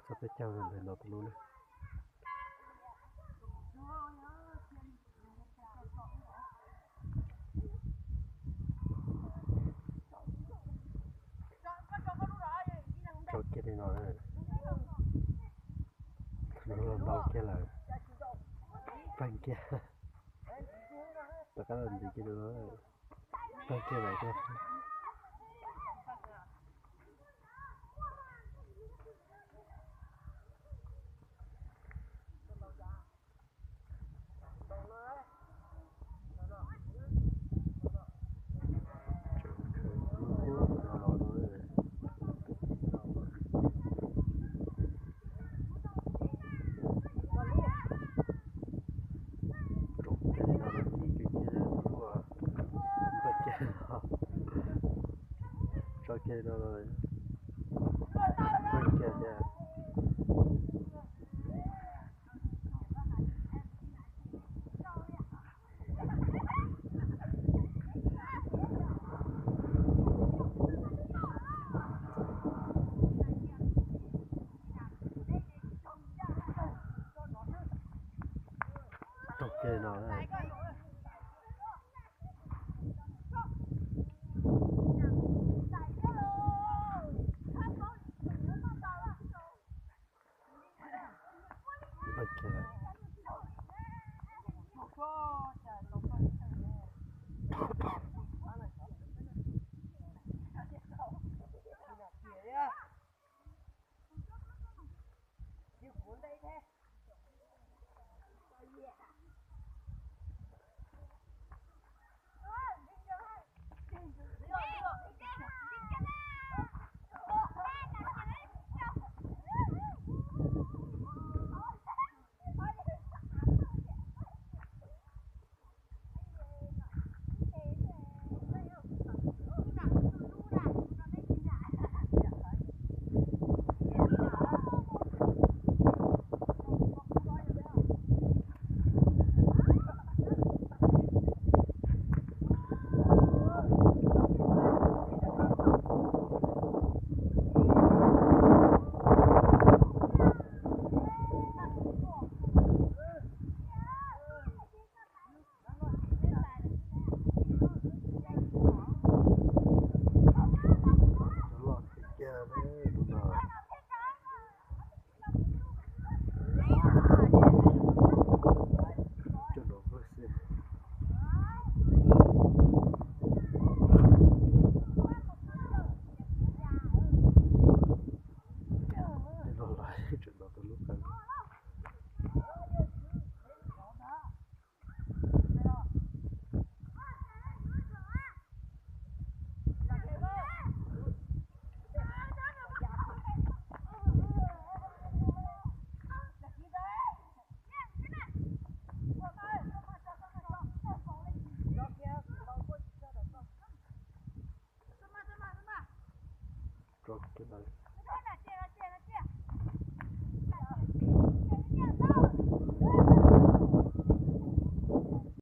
Txog peb caug ntawm no tus lub na. Tso kiag li no na. Tus lub los ntau kiag lawm. Pawg kiag. Rov qab los ntxiv kiag tus lub. Pawg kiag lawm thiab. Rau kiag no, tso kiag no, tso kiag thiab. Tso kiag no. Rau kiag ntawd.